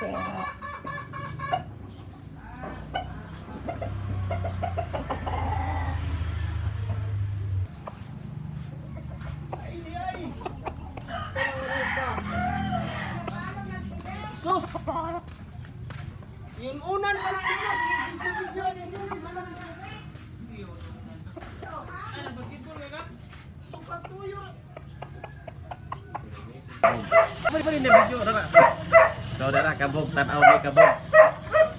Sus! Yung unan pa na ino, So dara kabog, tan-aw ni kabog.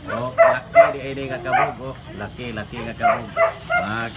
Oh, laki di ini nga kabog oh. Laki laki nga kabog. Ah,